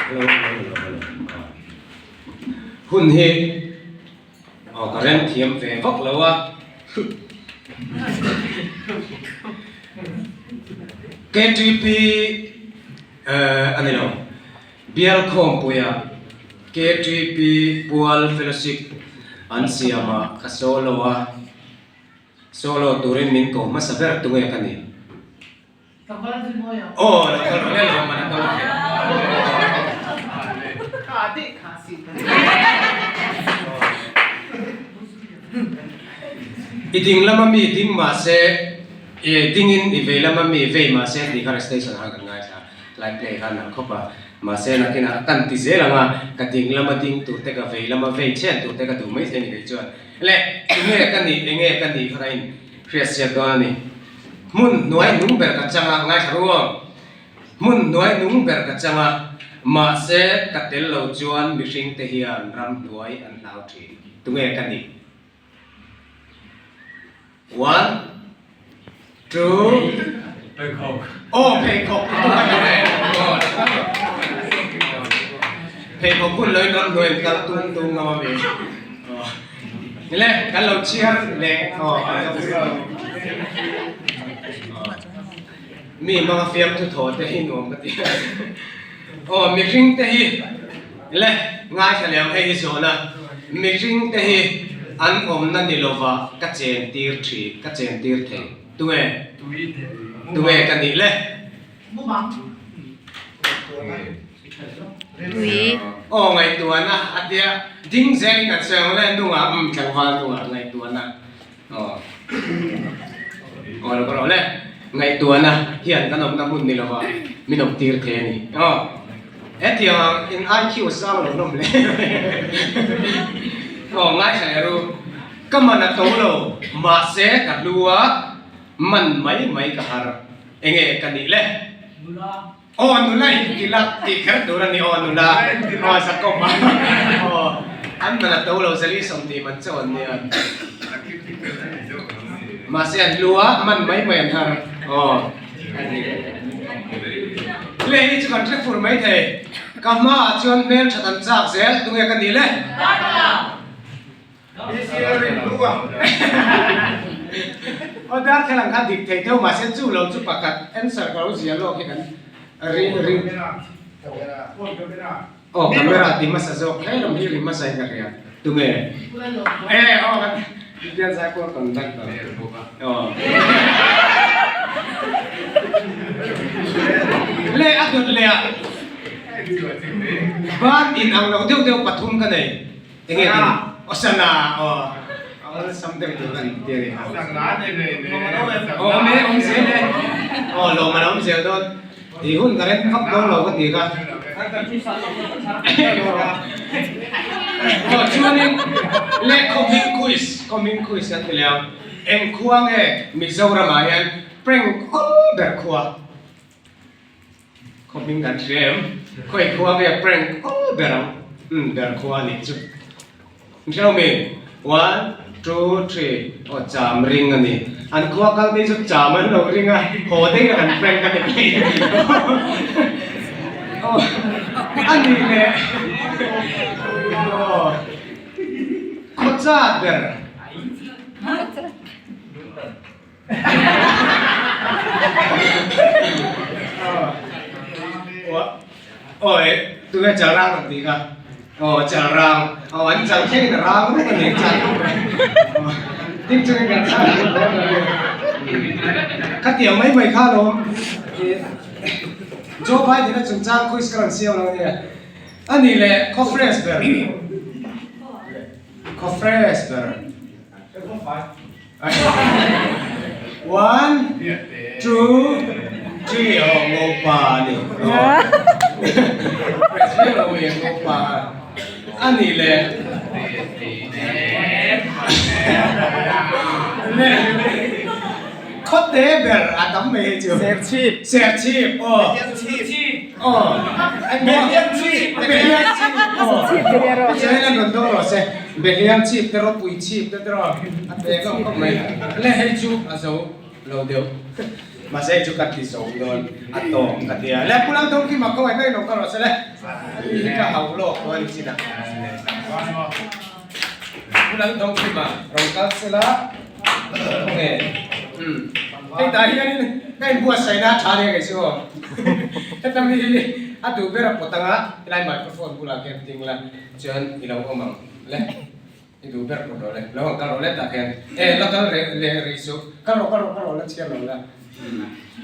Hello hello hello hello Hun hi aw ka rem thiam ve vak lo a. KTP a ni lo. Bial khawmpuia KTP pual fellowship an siamah ka solo a. Solo turin min ko hmasa ber tunge ka ni? Aw lo kal rawh le lo man a kal thei. I ding lama mi ding mah se i dingin i vei lama mi vei mah se tih kha recitation khan kan ngaithla lai play khan an khawp a mahse nakinah kan ti zel ang a ka ding lama ding tur te ka vei lama vei chhen tur te ka duh mai thei a ni kei chuan le tunge ka nih enge ka nih kha ka in hriatsiak dawn a ni. Hmun hnuai nung ber ka chang a, ngaithla ru ang. Hmun hnuai nung ber ka chang a, mahse ka tel lo chuan mihring te hian ram hnuai an hlau thin. Tunge ka nih? One, two, Pheikhawk. Aw pheikhawk i tum a ni ve. Pheikhawk hun loin ram hnuai an kal tung tung ngam a mi. Nile kan lo chhiar leh aw mi hmanga fiamthu thaw te hi nuam ka ti a aw mihring te hi le ngaithla leh ang hei hi zawhna mihring te hi an awmna ni lova ka chen tir thi ka chen tir thei tunge tunge ka nih le. Tui. Aw ngaihtuahna a tia ding zel in a cheng le nungah umm tlangval nungah ngaihtuahna aw aw lo ka rawh le ngaihtuahna hian kan awmna hmun ni lova min awm tir thei a ni aw hetiang in IQ sang lo hlawm hle aw ngaithla leh ru ka man a to lo mahse ka hlu a man mai mai ka har enge ka nih le. Aw nula in ti la tih kher tur a ni aw nula aw Jacob a aw an man a to lo zali 20 man chauh an nia mahse an lu a man mai mai an har aw le hi chu kan hre fur mai thei ka hmaah chuan hmel that an chak zel tunge ka nih le. Aw darthlalang kha dik thei deuh mahse chu lo chu pakhat answer ka lo ziah lawk hi kan ring ring aw camera ti hmasa zawk hle lam hi ri hmasa in ka hria tunge e aw kan bial zai pawh conductor aw le a dawt leh ah ban in ang lo deuh deuh pathum ka nei. Enge kan aw sana aw a awlsam deuh tur kan ti a ni. Aw awm e awm zel e aw lawm an awm zel dawn tih hun ka rem khap dawn lo ka ti kha. Aw chuanin le khawhming quiz khawhming quiz kan ti leh ang eng khua nge Mizoramah hian prank awl ber khua. Khaw hming kan hria em? Khawi khua nge prank aw ber ang? Umm ber khua a nih chu. In hre lo mi? One, two, three aw cham ring a ni. An khua kal te hi chu cham an lo ring a, haw daih an prank a ni phei. Aw a nih leh aw khaw chat ber. Awi tunge chal rang ang tih kha aw chal rang aw an chal thleng in a rang ruk a ni chal ruk a ding chungin kan chal ruk dawn a ni khatiang mai mai kha alawm Joe Biden a chungchang quiz ka rawn siam lo ania a nih leh khaw fresh ber khaw fresh ber. One, two, three aw ngopa a ni President lo e ngopa a ni le le khawte ber a tam mai hei chu Serchhip Serchhip aw aw Behliang chhip Behliang chhip aw Tichuan an rawn dawng rawh se Behliang chhip te ropui chhip te te rawh a pe hlawm khawp mai. Le hei chu a zo lo deuh. Mahse hei chu ka ti zo dawn a tawp ka ti a. Le Pu Lalthawmkima khawngaih hmel lo ka rawh se le. Ani hi ka hauh lawk tawh a ni chin a. Pu Lalthawmkima rawn kal se la khawnge umm hei tah hianin ka inbuatsaihna a tha nia kei chu aw. Heta mi hi a duh ber a pawt anga helai microphone bulah khian ding la chuan i lo awm ang le. I duh ber pawh rawh le, lo han kal rawh le tah khian e la kal reh leh rih suh, kal rawh kal rawh kal rawh la chhiar lo la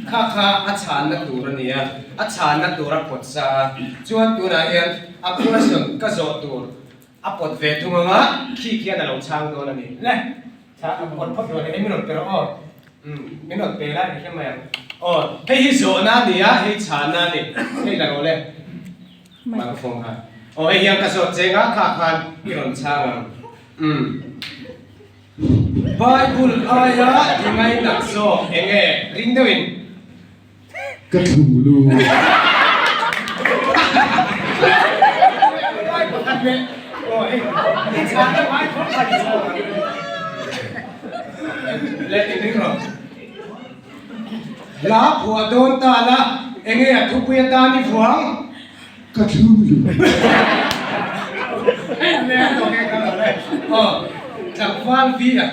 kha kha a chhanna tur a ni a, a chhanna tur a pawt sa a, chuan tunah hian a question ka zawh tur a pawt ve thung ang a, khi khian a lo chhang dawn a ni le, chha a pawt phawt rawh le, hei min rawn pe rawh aw, umm min rawn pe la i hre mai ang, aw hei hi zawhna a ni a, hei chhanna a ni, hei la rawh le. Microphone kha. Aw hei hian ka zawt cheng a, kha khan i rawn chhang ang. Umm. Bible aia i ngainat zawk eng nge? Ring deuhin. Ka thlu lu. Lai pakhat leh. Aw hei i chhang deuh ai khawp khan i chhang ang. Le inring rawh. Hla phuah dawn ta la, enge a thupui atan i vuang? Ka thlu lu. Le a tawk e ka lo le. Aw, tlangval vi a.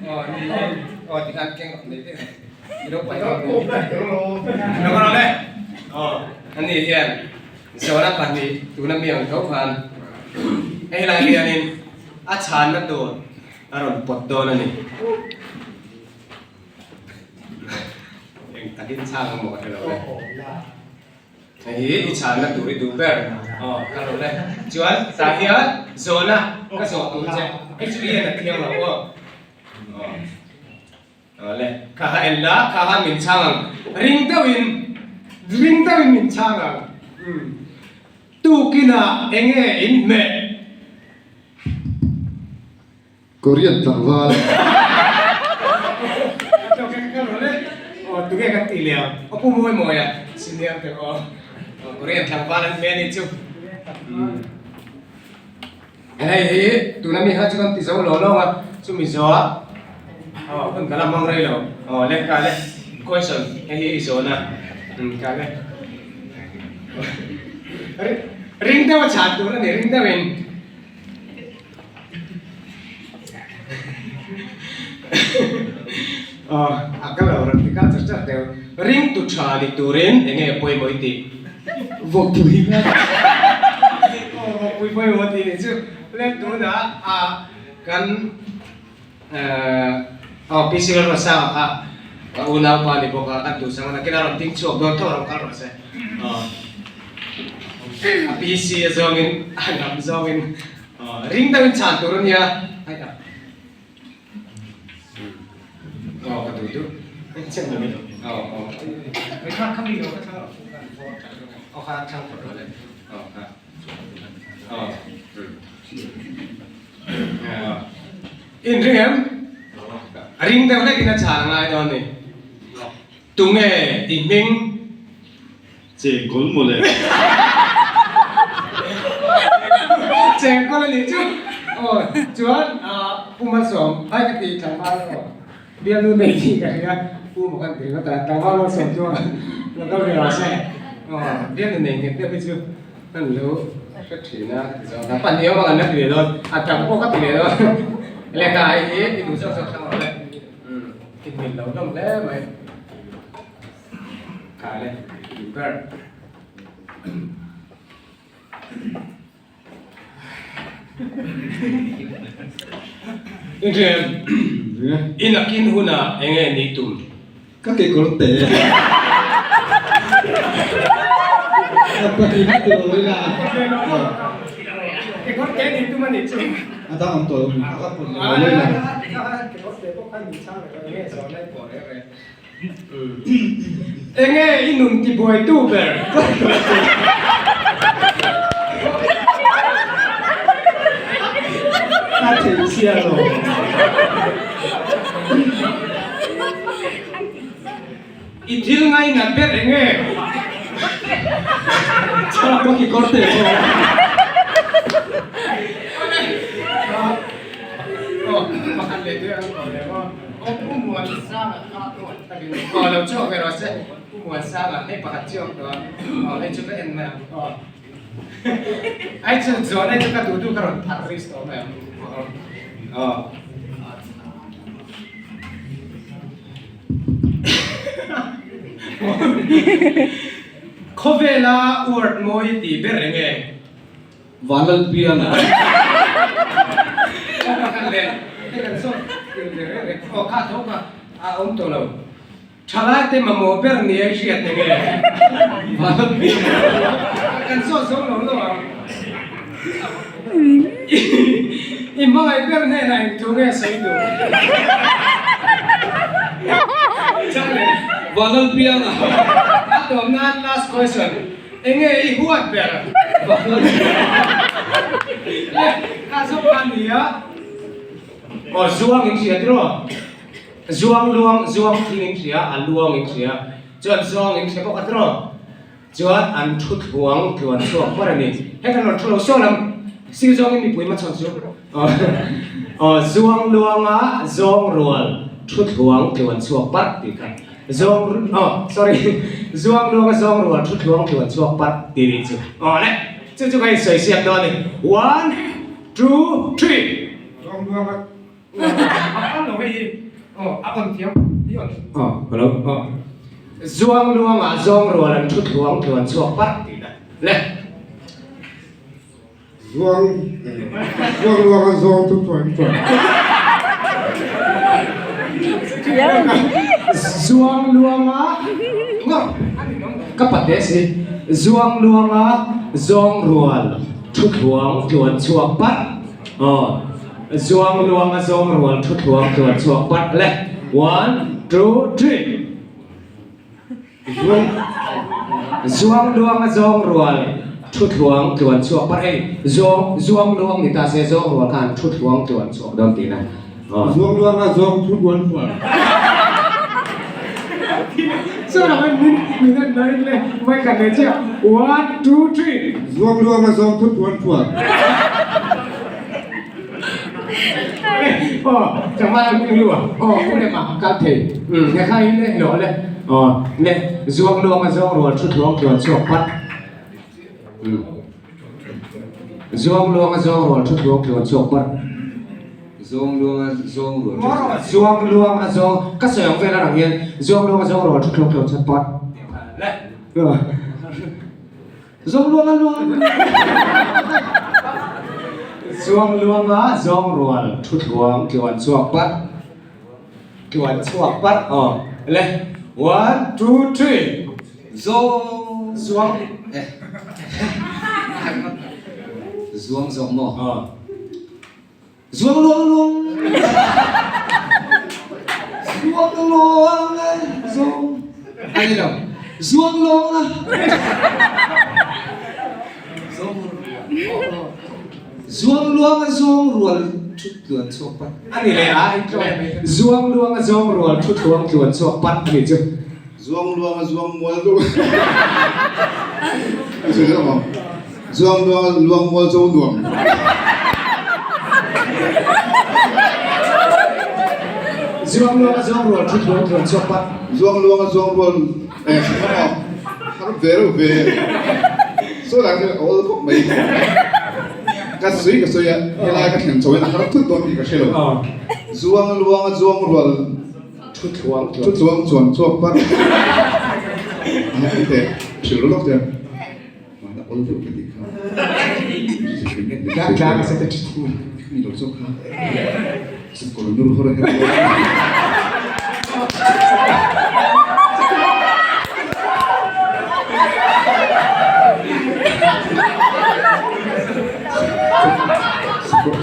Aw, ni e. Aw, tikhan keng awk nei deuh. I lo paih dawn ni. Lo ka lo le. Aw, ani hian zawhna pahnih tuna mi ang tho khan hei lai hianin a chhanna tur a rawn pawt dawn a ni. Eng takin chhang ang maw ka hre lo le. Hei hi i chhanna tur i duh ber. Aw ka lo le. Chuan tah hian zawhna ka zawh tur che. Hei chu i en a thiang lo aw. Aw. Aw le. Kha ha en la, kha han min chhang ang. Ring deuhin, ring deuhin min chhang ang. Umm. Tukinah enge in hmeh? Korean tlangval. Aw tunge kan tih leh ang aw pu mawi mawi a senior te aw Korean tlangval an hmel hi chu hei hi tuna mi kha chu kan ti zo lo lo a chumi zawh aw hun ka la hmang rei lo aw le ka le question hei hi i zawhna ka le ring deuh a chhan tur a ni ring deuhin. A ka lo rawn ti kal char char deuh. Ringtu tha ni turin eng nge pawimawh i tih? Vawkpui ngat. Aw vawkpui pawimawh tih nih chu le tunah a kan aw PC Lalruatsanga kha ka unaupa ni bawk a kan duhsang a nakin a rawn ding chhuak dawn tho a rawn kal rawh se. Aw a PC a zawngin a lam zawngin Ring deuhin chhan tur a nia. Aw ka duh duh. Aw aw. Kha kha mi lo kha thlang aw kha thlang phawt rawh le. Aw kha. Aw. In ring em? Ring deuh hlekin a chhan a ngai dawn ni. Tunge i hming? Chengkawl mawle. Chengkawl a nih chu. Aw chuan Pu Malsawm ai ka ti tlangval aw bialnu nei tih ka hria Pu maw kan ti ringawt a tlangval Malsawm chu lo kal ve rawh se. Aw bialnu nei nghet deuh hi chu kan lo hre thin a ti zawk a pahnih awm a kan la ti leh dawn a tam pawh ka ti leh dawn lehkha hi i duh zawk zawk thlang rawh le. I hmel lo hlawm hle mai. Kha le, duh ber. Inrian, i nakin hunah eng nge ni tum? Ka kekawr te. Ka pahnih na tur lo ila. Kekawr te ni tum a nih chu. A dang awm tawh lo mi. A ka pawt lo ila. Kekawr te pawh kha min chhang reng a, enge zawh lai pawh reng reng. Enge i nun tibuaitu ber? A theih chhia lo. I thil ngainat ber enge? Ka kekawr teh pawh. Aw, pakhat leh deuh ang tawh leh maw? Pu Muansanga kha aw lo chhuak ve rawh se Pu Muansanga hei pakhat chiang tawh a aw hei chu ka en mai ang aw ai chu zawhna hi chu ka duh duh ka rawn pharh risk tawh mai ang aw Khawvela word mawi tih ber enge? Vanlalpiana. Aw pakhat leh hei kan zawt tir ve reng reng aw kha tho kha a awm tawh lo. Thalai te mamawh ber ni a i hriat enge? Vanlalpiana. Kan zawt zo lo lo ang. I hmangaih ber hnenah engthu nge sawi duh? Chang leh. Vanlalpiana. A tawp nan last question. Enge i huat ber? Le, kha zawk kha nia. Aw, zuang in hria tiraw? Zuang luang, zuang thing in hria, a luang in hria. Chuan zawng in hria bawk a tiraw? Chuan an thu thluang tluan chhuak ber a ni. Heta rawn thu lo saw lam, sir zawngin mipui hmachhawn chu. Aw, zuang luanga zawng rual thu thluang tluan chhuak parh tih kha. Zawng aw sorry zuang luanga zawng rual thu thluang tluan chhuak parh tih nih chu. Aw le, chu chu ka insawi siak dawn a ni. One, two, three. Zuang luanga a on lo hei hi aw a on thiam i on. Aw hello aw zuang luanga zawng rual an thu thluang tluan chhuak parh tih na le. Zuang zuang luang a zawng tu tuan tuan. Zuang luanga ka pate si zuang luanga zawng rual thu thluang tluan chhuak pat aw zuang luanga zawng rual thu thluang tluan chhuak pat le one two three. Zuang luang a zawng rual thu thluang tluan chhuak par hei zawng zuang luang ni ta se zawng rual khan thu thluang tluan chhuak dawn tihna aw. Zuang luang a zawng thu tluan chhuak. Chuan ang in min min en mai le mai khat leh chiah one two three. Zuang luang a zawng thu tluan chhuak. Aw tlangval ang eng lu a aw u lem a kal thei umm he kha hi le hlawh le aw le zuang luang a zawng rual thu thluang tluan chhuak pat umm zuang luang a zawng rual thu thluang tluan chhuak pat Zawng luang a zawng rual thu thluang zuang luang a zawng ka sawi ang vel a rang hian zuang luang a zawng rual thu thluang tluan chhuak pat le Zawng luang a luang. Zuang luang a zawng rual thu thluang tluan chhuak parh. Tluan chhuak parh aw. Le one two three. Zawng zuang eh. Zuang zawk maw? Aw. Zuang luang luang Zuang luang a zawng A ni lo Zuang luang a Zawng Zuang luang a zawng rual thu tluan chhuak pat A ni leh a Zuang luang a zawng rual thu thluang tluan chhuak pat a ni chu. Zuang luang a zuang mual zo A sawi zawk ang Zuang luang a luang mual zo nuam. Zuang luang a zuang rual thu thluang thluan chhuak pat. Zuang luang a zuang rual eh hram har ve reuh ve. Sawi lai chu a awl khawp mai. Ka sawi ka sawi a helai ka thleng chho in a har thut dawn tih ka hre lo. Zuang luang a zuang rual. Thu thluang Thu thluang chuan chhuak parh. A en teh, hrilh rawh lawk teh. Mahna awl deuh ka tih kha. Tlang tlang a se te thu. Ni lo zawk kha. Sakawr nur hawr her dawn.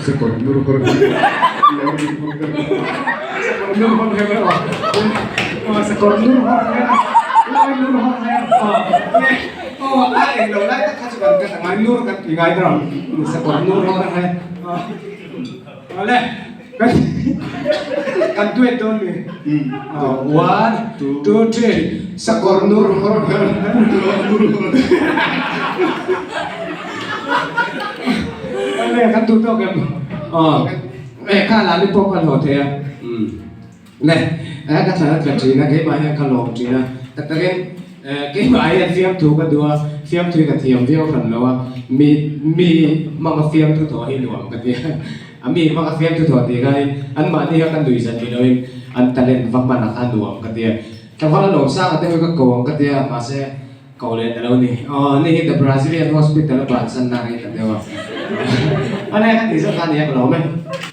Sakawr nur hawr her. Sakawr nur hawr her aw. Aw sakawr nur hawr her. Lai nur hawr her. Aw aw a eng lo lai tak kha chu kan ka ngai nur kan ti ngai ber ang. Sakawr nur hawr her. Aw le kan kan duet dawn mi. One two three sakawr nur hawr her. Aw le kan duh tawk em. Aw. Eh kha lali pawh ka hlawh thei a. Umm. Le, ka thlan a tla thin a, keimah hian ka lawm thin a, tak takin keimah hian fiamthu ka duh a, fiamthu hi ka thiam viau hran lo a, mi mi hmanga fiamthu thawh hi nuam ka ti a, a mi hmanga fiamthu thawh tih kha hi anmahni kha ka nui zan ni loin an talent va hman a kha nuam ka ti a, tlangval a lawm sang a te hi ka ko ang ka ti a, mahse ko leh ta lo ni. Aw, ni hi The Brazilian Hospital a bansan na rei ta deuh a, a ne ka tih zawk kha a ni a ka lawm e.